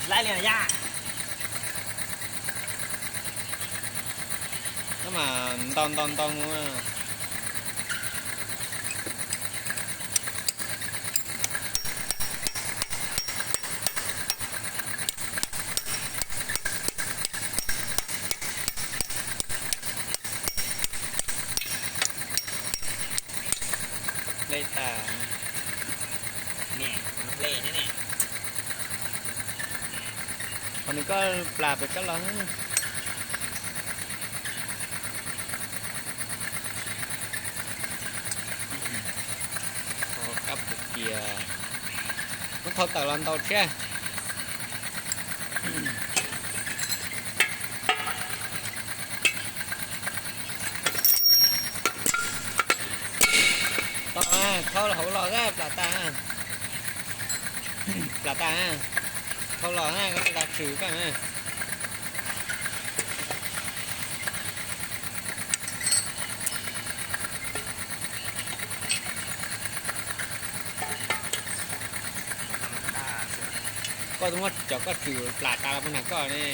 Laib li yaj. Nab mas ntau ntau ntau mus. Hle tas. Qhov nws koj plas pem koj los. Kab pus kiag. Muab thau tawm los ntau tshiab. Thau hauv los plas tas. Plas tas. Thau los na, koj tsis tas tswm koj na. Koj twb muab cov koj tswm plas tas los puag nram koj ne.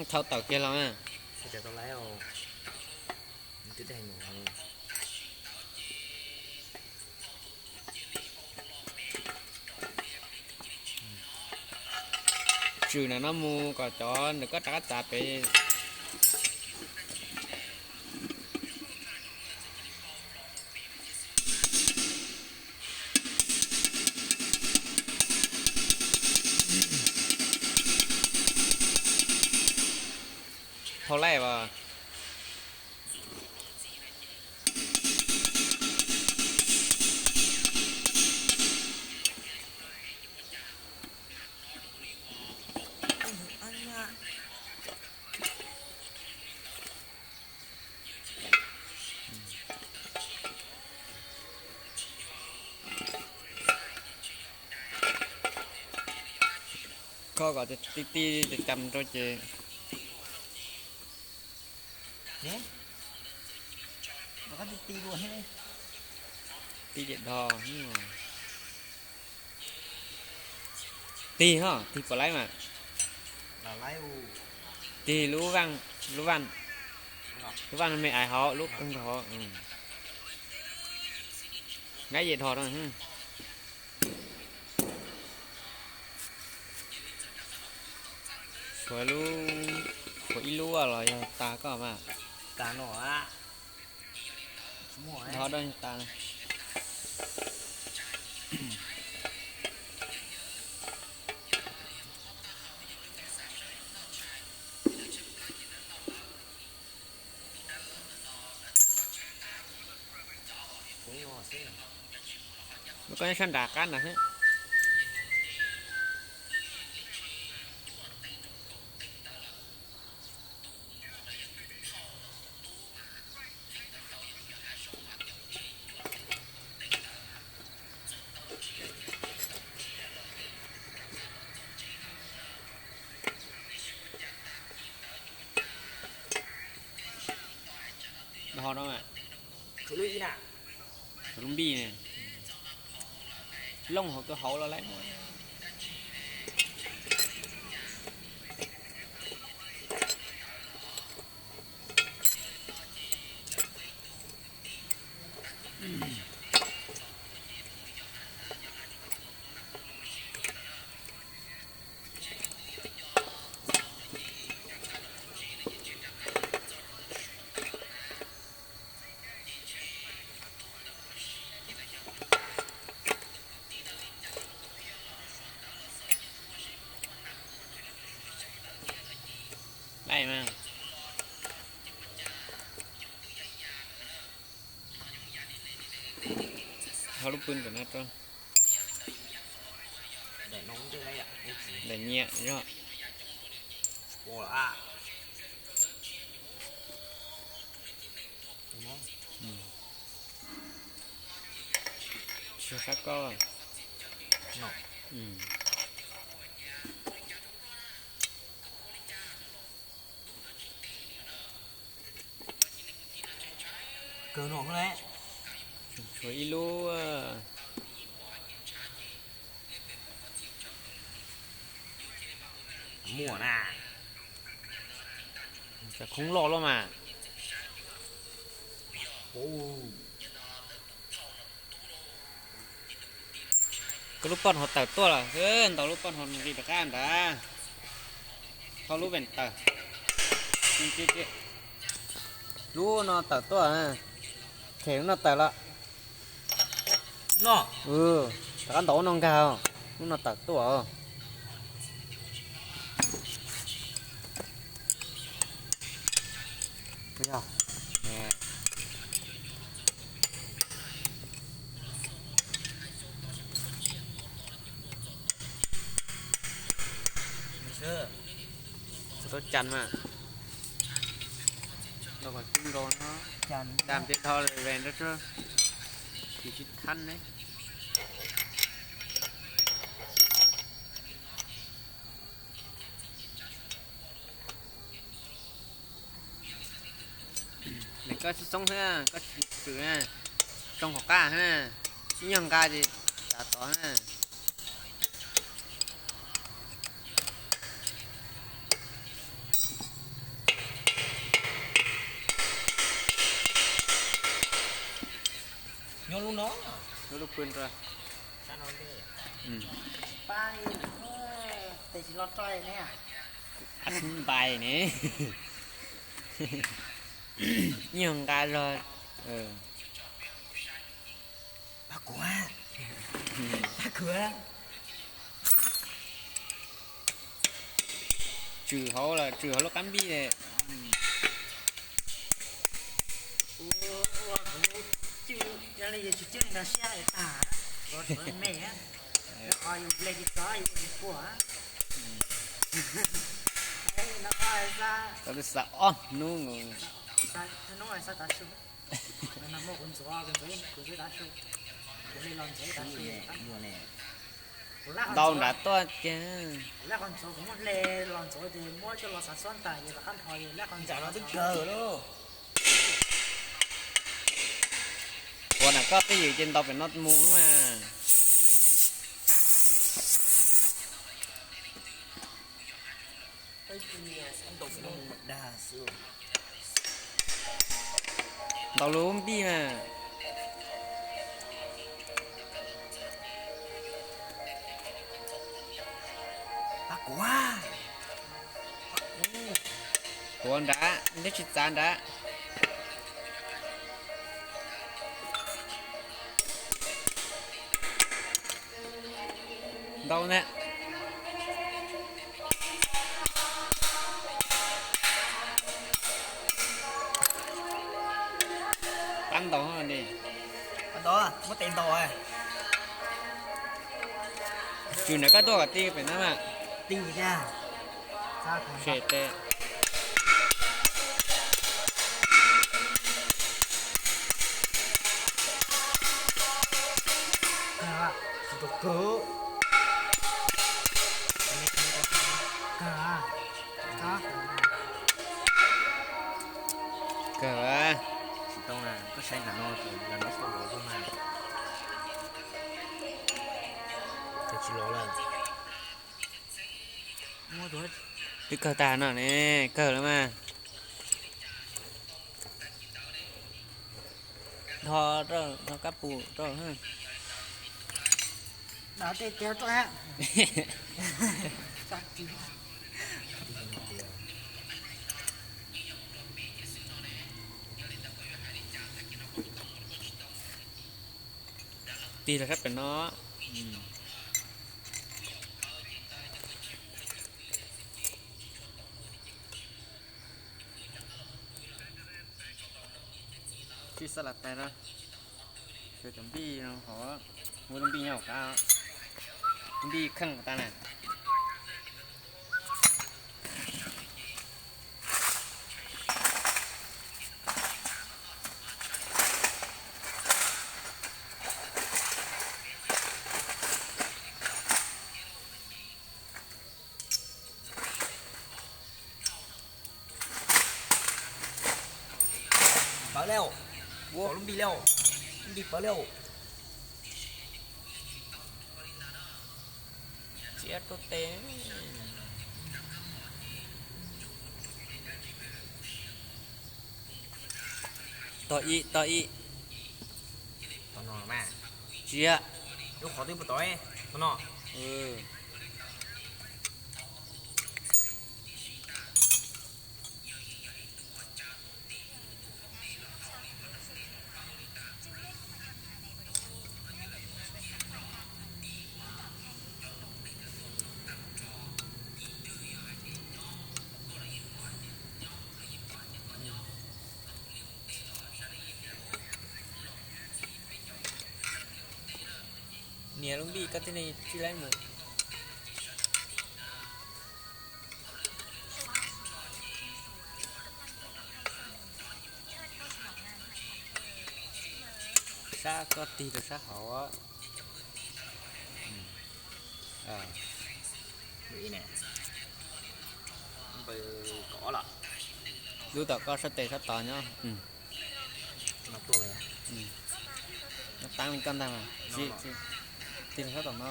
Thau tawm kiag los na. Tswm na no mus kom cov ntawm koj rov qab txav pem. Thau laij as. Kho kom ti ti cam rau ces. Ti ces dhos. Tig ho, tig puas laib mas. Tig lub vaj, lub vaj, lub vaj me ais hauv lub kawg nkaus hauv. Ngab yej dhos no. Tshuav lub, tshuav ib lub los yog tas koj mas. Dhos doj tas. Koj nyob sab nram qab nrad xwb. Ho no, lub npij ne, looj hauv tus hauv los lawm. Laij mas, ho lub pw ntawm no rau. Daim nyiam zog. Tsis sab koj. Tshuav ib lub, muaj na. Cov khoob loj loj mas. Koj lub poj hov tawm tuaj lawm, ntaus lub poj hov nqis rov qab nrad. Thauj lub pem tawm. Lub no tawm tuaj, them lub no tawm lawm. Rov qab ntaus lub no nkag, lub no tawm tuaj. Tau can mas. Tau kom coob nkaus no. Cam tej dhau lawm ve nrab tsuag. Tsis tsis thab ne. Koj txhob xoob xwb, koj tsis tswm na, tsoo hauv qab na, ib nyuag nqa ces tsav tod na. Nyob lub no, nyob lub pw nrog. Tes tsis los tso ne. Ab ntais ne. Nyuag nqa zog. Pab kuv, pab kuv. Tswm hauv los tswm hauv lub qab npij. Ua kuv cwj, yog li yus tsis cwj no siab tag, ua me, qhov yus ple tsis txog yus ua nws puas. Tau xav ob hnub, hnub xav tav su, no muaj kuv ntxuav, kuv ntxuav, kuv ntxuav tav su, kuv hle los ntxuav tav su. Ntau nrad tuaj ces. Kuv laj qhov ntxuav kuv muab hle los ntxuav ces muab coj los xav xob ntais ces rov qab nrho ces laj qhov ntxuav no twb kawg lauj. Ua na koj twj ywm ces ntaus pem no mus mas. Ntaus lub npij mas. Tuav nrad, neb tsis txav nrad. Ntau na. Pab ntaus li. Muab tes ntaus. Tswm nrad koj tuaj kom ti pem na mas. Ti tiag. Sem tes. Kawg. Tsis tau na, koj saib nram no, nram no tau lov lub mas. Tsis lov lawm. Twb kawg tag no ne, kawg lawm mas. Dhos rau, dhos kab pum rau. Dav tej tiag rau. Tig los sab pem no. Tsis xav las tais na. Sawv cov npij hov, muaj lub npij nyob hauv qab, lub npij kheej tas na. Pawv lawm. Ua lub npis li, lub npis pawv li. Txiav rau tes. Tog ib, tog ib. Tog no mas. Tsis yog. Lub qhov twb puas tod, tog no. Nias lub npis koj thiaj li tsis laib mus. Sab koj tig rau sab hauv. Lub tom koj sab tes sab tod nyob. Taab li koj ntag mas. Tig rau sab tom no.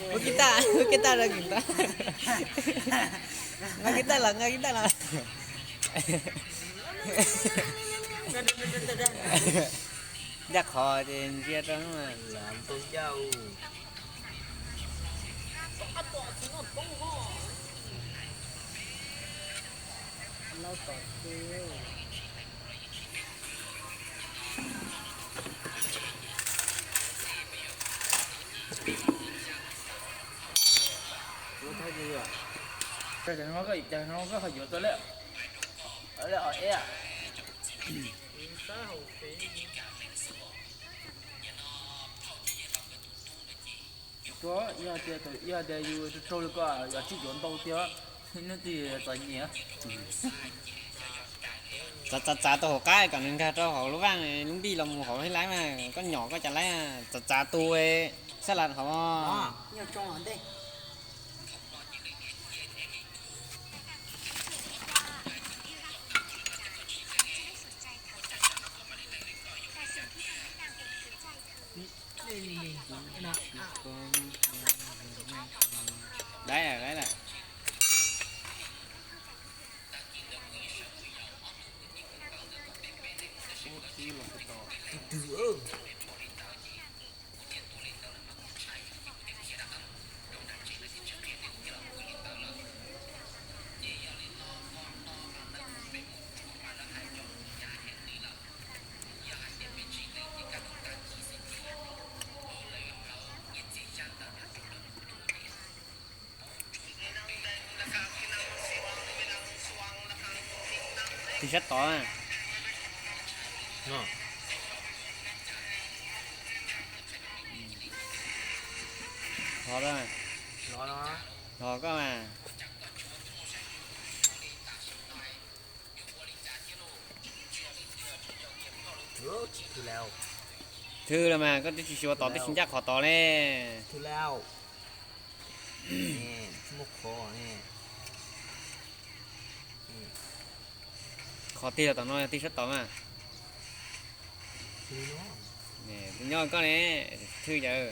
Muab kib taj, muab kib taj rau kis ntag. Nqa kib taj los, nqa kib taj los. Ncaj qhov ces ntsia rau. Cas no koj yuav tau lawm, lawm hom eb. Yog tias, yog tias yus raug li ko yog tsib cuav ntau tiag, hnub twg txom nyem. Txav txav tau hauv qab kom nws nkag rau hauv lub vaj, lub npij los mus hauv thiaj laib mas, koj nyom koj cas laib, txav txav tus sab laj hauv. Laib lawm, laib lawm. Tig sab tod. Thov, thov koj mas. Thwb los mas koj twb tsis xyuas tod, twb tsis ncaj qhov tod ne. Qhov tig los tom no, tig sab tod mas. Nyob koj ne, thwb yawg.